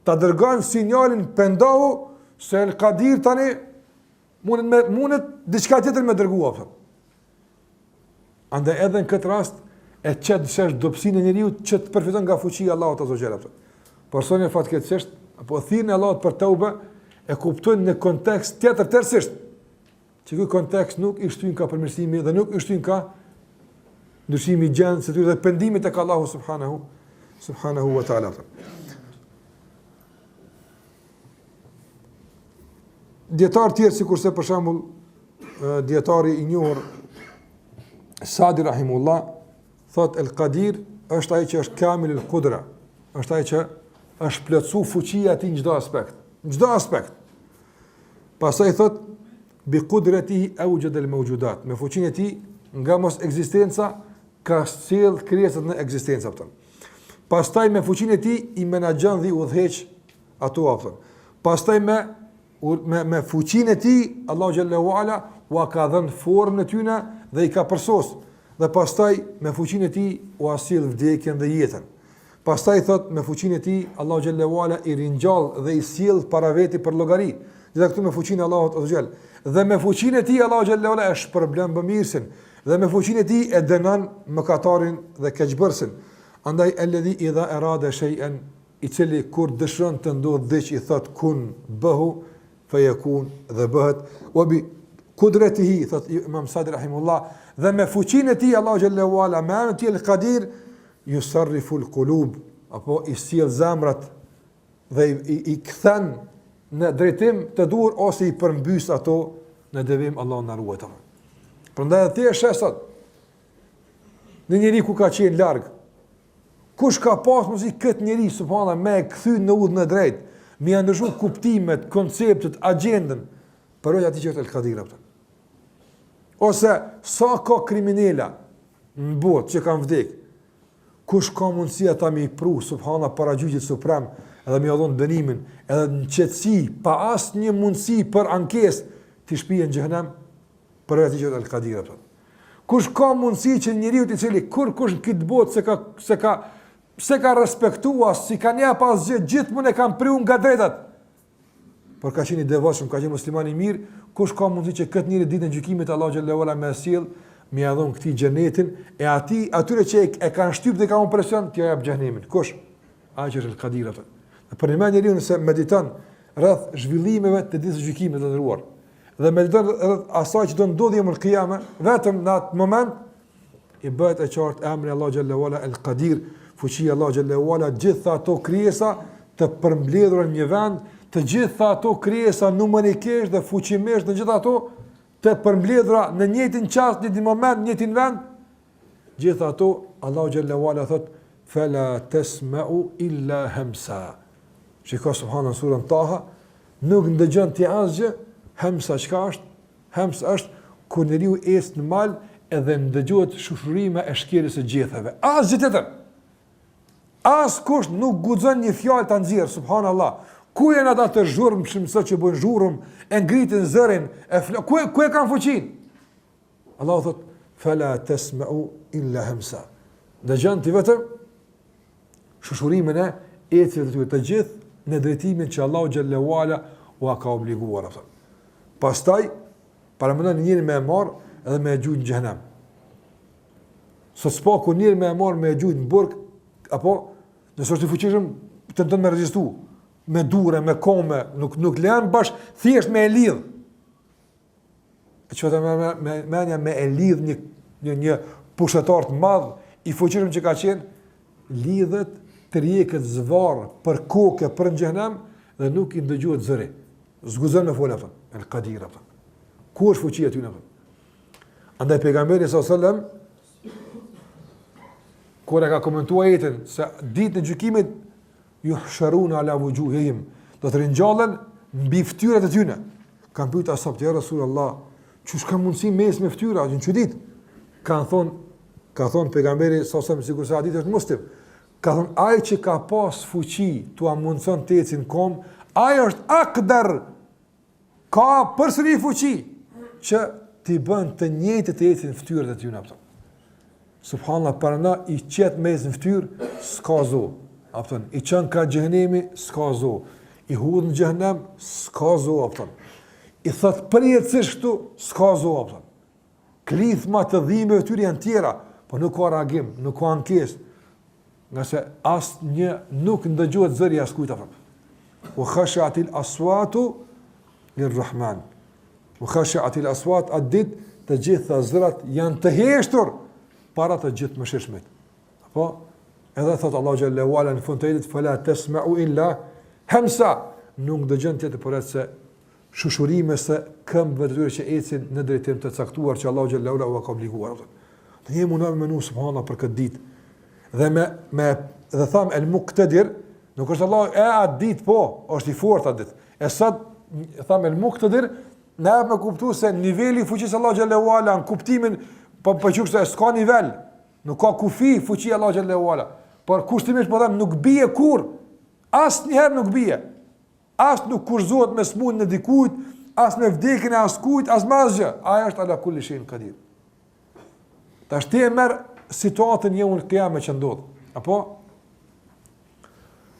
Ta dërgon sinjalin pendohu se El Kadir tani mundet me mundet diçka tjetër me dërgu apo. Andaj edhe në këtë rast e qet në shesh dobësinë e njeriut që të përfiton nga fuqia e Allahut azze ue xhel apo. Por sot fatkeqësisht apo thirrjen e Allahut për teube e kuptojnë në kontekst tjetër tërësisht. Që ky kontekst nuk i shtyn ka përmirësimi dhe nuk i shtyn ka ndryshimi i gjendjes së tyre dhe pendimi tek Allahu subhanahu subhanahu wa taala. Dijetarë tjerë sikurse për shembull dijetari i njohur Sadi rahimullah thot El Qadir është ai që është kamil el kudra, është ai që është plotësu fuqia e tij në çdo aspekt. Në çdo aspekt. Pastaj thot bi qudratihi awjad al mawjudat. Me fuqinë e tij nga mos ekzistenca ka sjell krijesat në ekzistencë apo. Pastaj me fuqinë e tij i menaxhon dhe i udhëheq ato apo. Pastaj me me me fuqinë e tij Allahu xhelle ue ala ua ka dhënë formën e tyre dhe i ka përsos. Dhe pastaj me fuqinë e tij ua sjell vdekjen dhe jetën. Pastaj thot me fuqinë e tij Allahu xhelle ue ala i ringjall dhe i sjell para veti për llogari. Gjitha këto me fuqinë e Allahut azze ue xhel. Dhe me fuqinë e tij Allahu xhelle ue ala e shpërblen bëmirësin dhe me fuqinë e tij e dënon mëkatarin dhe keqbërësin. Andaj alladhi idha arada shay'an i cili kur dëshiron të ndodhë diç i thot kun bëhu fejekun dhe bëhet wa bi kudratihi thot Imam Sadi rahimullah dhe me fuqinë e tij Allahu xhelle ue ala me emrin e tij El Kadir yusarrifu al-qulub apo i sjell zemrat dhe i, i, i kthen në drejtim të duhur ose i përmbys ato në devijim Allahu na ruajt. Prandaj ti e sheh sot një njeri ku ka qenë larg Kush ka pas mundësi këtë njeri, subhanallah, me e kthy në udhën e drejtë, me ia ndryshu kuptimet, konceptet, agjendën, përveç atij që është El Kadir, a kupton. Ose, sa ka kriminela në botë që kanë vdek, kush ka mundësi ata me i pru, subhanallah, para gjyqit suprem, edhe me ia dhonë dënimin, edhe në qetësi, pa asnjë mundësi për ankesë, t'i shpie në xhehenem, Përveç atij që është El Kadir, a kupton. Kush ka mundësi që njeriut i cili kurkush në këtë botë s'e ka, s'e ka, s'e ka respektua, s'i ka jap asgjë, gjithmonë e kanë privu nga drejtat. Por ka qenë i devotshëm, ka qenë musliman i mirë, kush ka mundësi që këtë njeri ditën e gjykimit Allahu xhelle ue ala me sjell, me ia dhon këtij xhenetin e atij atyre që e, e kanë shtyp dhe kanë presion, t'ia jap xhehenemin. Kush? Ai që është El Kadir atë. Dhe për një njeriu nëse mediton rreth zhvillimeve të ditës së gjykimit të nderuar, dhe mediton rreth asaj që do ndodhë jeumul kijame, vetëm në atë moment i bëhet e qartë emri Allah xhelle ue ala El Kadir, fuqia Allah xhelle ue ala, gjitha ato krijesa të përmbledhura në një vend, të gjitha ato krijesa numerikisht dhe fuqimisht në gjitha ato të përmbledhura në njëjtin çast, në njëjtin moment, në njëjtin vend, gjitha ato Allahu xhelle ue ala thot fela tesmeu illa hemsa. Shiko subhanallah surën Taha, nuk ndëgjon ti asgjë, hemsa çka është? Hemsa është kur njeriu ecën në mal edhe ndëgjohet shushurima e shkeljes së gjetheve. Asgjë tjetër. Askush nuk guxon një fjalë ta nxjerr, subhanallah. Ku janë ata të zhurmshëm sot që bëjnë zhurmë, e ngritin zërin, e fl ku e, ku e kanë fuqinë? Allahu thot, "Fala tasma'u illa hamsa." Dëgjon ti vetëm shushurimën e ecjeve të tyre të gjithë në drejtimin që Allahu xhelle ue ala ua ka obliguar ato. Pastaj paramendo një njeri me e marr edhe me e gjujt në xhehenem. Sot s'paku njeri me e marr me e gjujt në burg apo nëse është i fuqishëm tenton me rezistu me dure, me kome, nuk nuk lejon bash thjesht me e lidh. E çfarë me me me mendja me e lidh një një një pushtetar të madh i fuqishëm që ka qenë lidhet tërhiqet zvarr për kokë për në xhehenem dhe nuk i ndëgjohet zëri. S'guxon me fol apo. El Kadir apo. Ku është fuqia e tyre apo? Andaj pejgamberi sallallahu alajhi wasallam kur e ka komentuar ajetin se ditën e gjykimit Juhsharuna ala wujuhihim, do të ringjallen mbi fytyrat e tyre. Kanë pyetur ashabët ja Rasulullah, qysh ka mundësi me ecë me fytyra, janë çudit. Kanë thon, ka thon pejgamberi sa sa sikurse hadithi është Muslim. Ka thon ai që ka pas fuqi t'ua mundson të ecin n'kom, ai është akdar Ka përsëri fuqi që t'i bën të njëjtët të ecin n'fytyrët e tyre apo. Subhanallah paramendo i qet me ecë në fytyrë, s'ka zo. Apo i çon ka xhehenemi, s'ka zo. I hudh në xhehenem, s'ka zo apo. I thot përjetësisht këtu, s'ka zo apo. Klithma të dhimbjeve të tyre janë tjera, po nuk ka reagim, nuk ka ankesë. Ngase asnjë nuk ndëgjohet zëri i askujt apo. Wa khashatil aswatu lirrahman. Wa khashatil aswat atë ditë të gjitha zërat janë të heshtur para të Gjithëmëshirshmit. Apo edhe thot Allahu xhelle ue ala në fund të ajetit fala tasma'u illa hamsa nuk dëgjon tjetër përveç se shushurimës së këmbëve të tyre që ecin në drejtim të caktuar që Allahu xhelle ue ala ua ka obliguar. Dhe ne mundohemi me menu subhanallah për këtë ditë. Dhe me me dhe tham el muqtadir, nuk është Allah e atë ditë po, është i fortë atë ditë. E sot Thamë el muktedir, na jep me kuptu se niveli i fuqisë Allahut xhelle ue ala në kuptimin po po qysh se s'ka nivel, nuk ka kufi fuqia e Allahut xhelle ue ala. Por kushtimisht po them nuk bie kurrë. Asnjëherë nuk bie. As nuk kushtëzohet me smundjen e dikujt, as me vdekjen e askujt, as me asgjë. Ai është ala kulli shejin kadir. Tash ti e merr situatën jeumul kijame që ndodh. Apo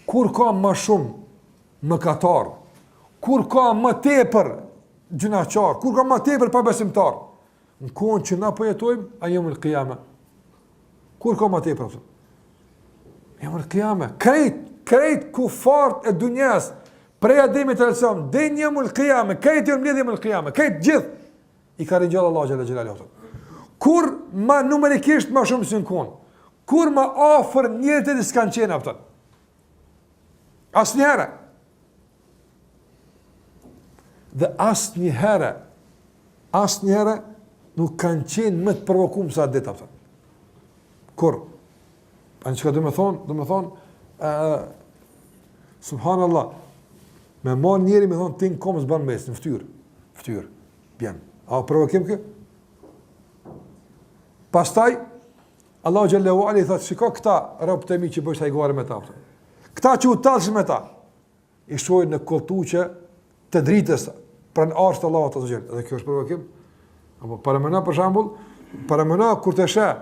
kur ka më shumë mëkatar, kur ka më tepër gjynahqar, kur ka më tepër pabesimtar, në kohën që na po jetojmë, a jeumul kijame. Kur ka më tepër ato? Jeumul kijame, krejt, krejt kufart e dunjas, prej Ademit alejhi selam, deri në jeumul kijame, krejt janë mbledhë jeumul kijame, krejt gjithë, i ka ringjallë Allahu xhelle xhelaluhu. Kur ma numerikisht ma shumë s'janë konë, kur ma afër njëri-tjetrit s'kanë qenë, apëton. Asnjëherë. Dhe asnjëherë, asnjëherë nuk kanë qenë më të provokum se atë ditë, apëton. Kur? A në çka do me thonë? Do me thonë, uh, subhanallah, me marrë njeri me thonë, ti në komë s'ban me ecë, në ftyrë, ftyrë, bjen. A provokim kë? Pastaj, Allahu xhelle ue ala i thotë, shiko këta robët e mi që bëjshin hajgare me ta. Këta që u tallshin me ta, i shohin në kolltuqe të dritës pranë arshit të Allahut azze ue xhel. Dhe kjo është provokim. Apo paramendo për shembull, paramendo kur të sheh,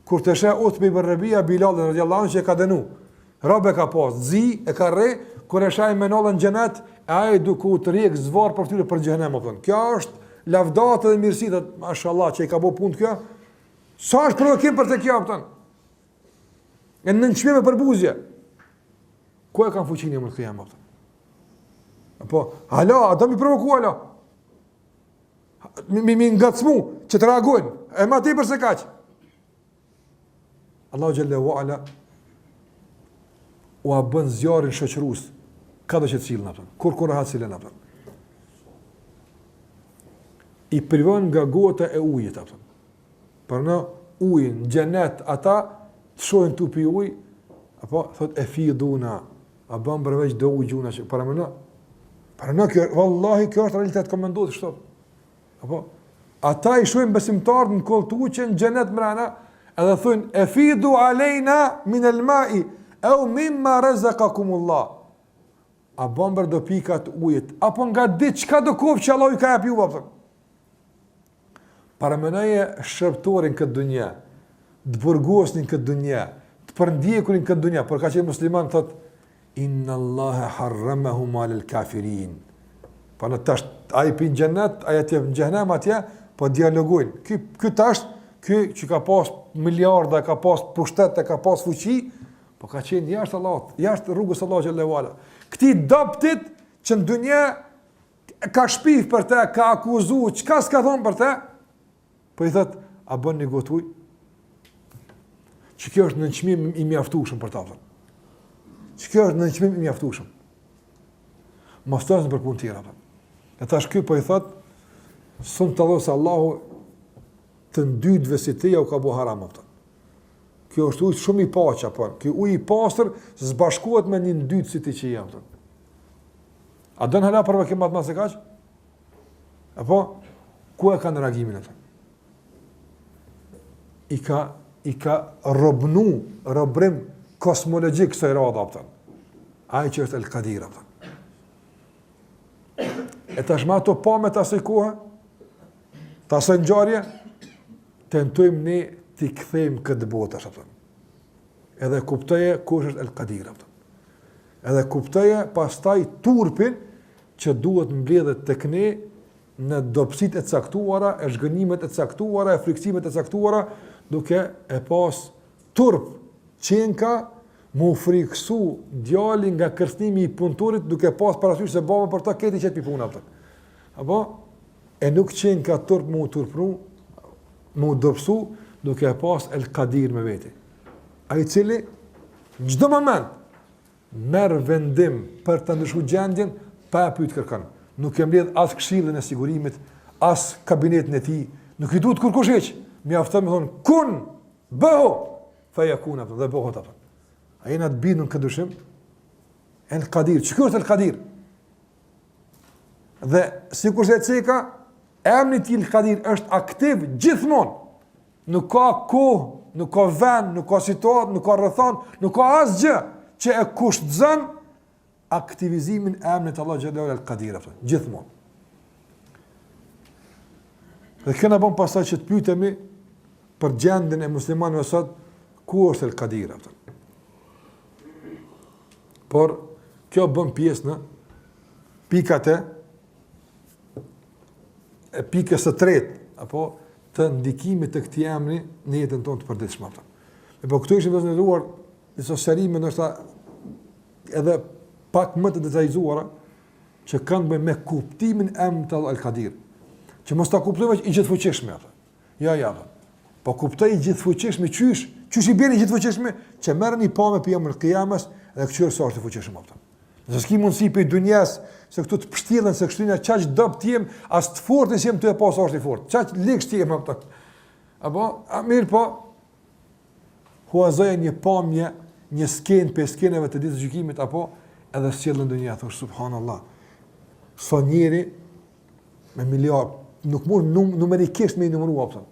kur të sheh Utbe ibn Rabia Bilalin radiallahu anhu që e ka dënu. Rob e ka pas, zi e ka rreh, kur e sheh me nallën xhenet, e ai duke u tërhjek zvarr për fytyrë për xhehenem apo. Kjo është lavdatë dhe mirësi, thotë mashallah që i ka bë punë kjo. Sa është provokim për të kjo apo? E nënçmim e përbuzje. Ku e kanë fuqinë jeumul kijame apo? Apo, hala, a do mi provoku hala? Mi, mi, mi ngacmu, që të reagojnë, e ma tepër se kaq. Allahu xhelle ue ala ua bën zjarrin shoqërues, kado që të sillen, apëton, kurkun rahat s'i len, apëton. I privon nga gota e ujit, apëton. Për në ujin, në xhenet, ata të shohin tu pi ujë, apo, thot, efiduna, a bën për veç do ujë gjuna që, paramendo, paramendo, kjo, vallahi, kjo është realitet, ka me ndodhë, kështu, apo, ata i shohin besimtarët në kolltuqe në xhenet mrena, edhe thonë, efidu alejna min el mai, eu mimma rezekakumullah, a bën për do pika të ujit, apo nga diçka do koftë që Allahu i ka jap juve, apo, Paramendoje shërbëtorin këtë dunja, të burgosurin këtë dunja, të përndjekurin këtë dunja, por ka qenë musliman, thot, inna Allahe harramehuma alel kafirin. Po në tash, ai pin xhenet, ai atje në xhehenem atje, po dialogojnë. Ky, ky tash, ky që ka pas miliarda, ka pas pushtet, ka pas fuqi, po ka qenë jashtë Allahut, jashtë rrugës Allahut xhelle ue ala. Këtij dobtit që në dunja ka shpif për te, ka akuzu, çka s'ka thonë për te, po i thot, a bën një gotë ujë? Që kjo është nënçmim i mjaftueshëm për ta, thot. Që kjo është nënçmim i mjaftueshëm. Mos të për punë tjera, thot. E tash ky po i thot, s'un të se Allahu të ndytëve si ti jau ka bo haram, thot. Kjo është ujë shumë i paqë, po. Kjo ujë i pastër s'bashkohet me një ndytë si ti që je, thot. A don hala provokim ma të madh se kaq? Apo ku e kanë reagimin ata? I ka i ka robnu, robrim kosmologjik kësaj radhe apo. Ai që është El Kadir apo. E tash me ato pamje të asaj kohe, të asaj ngjarje, tentojmë ne t'i kthejmë këtë botë apo. Edhe kuptoje kush është El Kadir apo. Edhe kuptoje pastaj turpin që duhet mbledhet tek ne në dobësitë e caktuara, e zhgënjimet e caktuara, e frikësimet e caktuara, duke e pas turp qenka m'u frikësu djali nga kërcënimi i punëtorit duke pas parasysh se baba për ta krejt i qet pi pune apo. Apo e nuk qenka turp m'u turpnu, m'u dobësu duke e pas El Kadir me veti. Ai i cili në çdo moment merr vendim për të ndryshuar gjendjen pa e pyet kërkon. Nuk e mbledh as këshillin e sigurimit, as kabinetin e tij, nuk i duhet kurkush hiç. Mjafton me thon kun bëhu fe jekun apo dhe bëhet apo. A jena të bindur në këtë dyshim? El Kadir, çka është El Kadir? Dhe sikurse e ceka, emri i tij El Kadir është aktiv gjithmonë. Nuk ka kohë, nuk ka vend, nuk ka situatë, nuk ka rrethanë, nuk ka asgjë që e kushtëzon aktivizimin e emrit të Allahut xhelle ue ala El Kadir, gjithmonë. Dhe kjo na bën pastaj që të pyetemi për gjendjen e muslimanëve sot, ku është El Kadir, apo? Por kjo bën pjesë në pikat e e pikës së tretë apo të ndikimit të këtij emri në jetën tonë të përditshme apo. E po këtu ishin të nderuar disa sqarime ndoshta edhe pak më të detajizuara që kanë të bëjnë me kuptimin e emrit të Allahut El Kadir. Që mos ta kuptojmë i gjithëfuqishmi apo. Jo, jo, apo. Po kuptoj i gjithëfuqishmi qysh, qysh i bjen i gjithëfuqishmi që merr një pamje për jeumul kijames dhe kqyr sa është i fuqishëm apo. Nëse s'ki mundësi prej dunjas, se këtu të pështjellën, se kështu një qaq dobët jem, as të fortë s'jem tu e pa sa është i fortë, qaq ligshtë jem, apo. Apo, a mirë po, huazoje një pamje, një skenë prej skenave të ditës gjykimit, apo edhe sjelle në dunja, thosh, subhanallah, sa njeri me miliard, nuk mund num, numerikisht me i numëru, apo,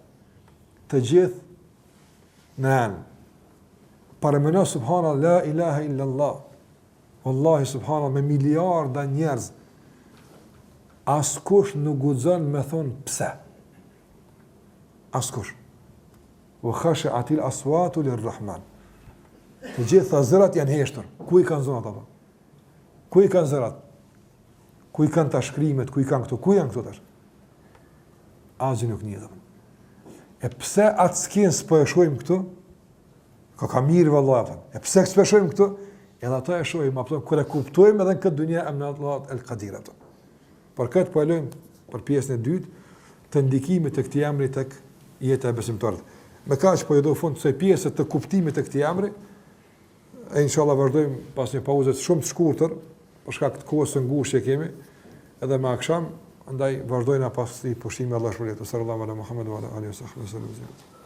të gjithë në enë. Paramendo, subhanallah, la ilaha illa Allah, Wallahi, subhanallah, me miliarda njerëz, askush nuk guxon me thonë pse. Askush. Wa khashi'atil aswatu lirrahman. Të gjitha zërat janë heshtur. Ku i kanë zonat apo? Ku i kanë zërat? Ku i kanë tash shkrimet, ku i kanë këto? Ku janë këto tash? Asgjë nuk njihet. E pse atë skenë s'po e shohim këtu? Ka ka mirë vallahi apo. E pse s'po e shohim këtu? Edhe ato e shohim apo kur e kuptojmë edhe në këtë dunja emrin e Allahut El Kadir apo. Por këtë po e lëmë për pjesën e dytë të ndikimit të këtij emri tek jeta e besimtarit. Me kaq po i do fund kësaj pjese të kuptimit të këtij emri. E inshallah vazhdojmë pas një pauze shumë të shkurtër, për shkak të kohës së ngushtë që kemi, edhe me aksham, andaj vazhdojmë pas këtij pushimi Allahu ju shpërbleftë. Sallallahu ala Muhammed wa ala alihi wa sahbihi sallam.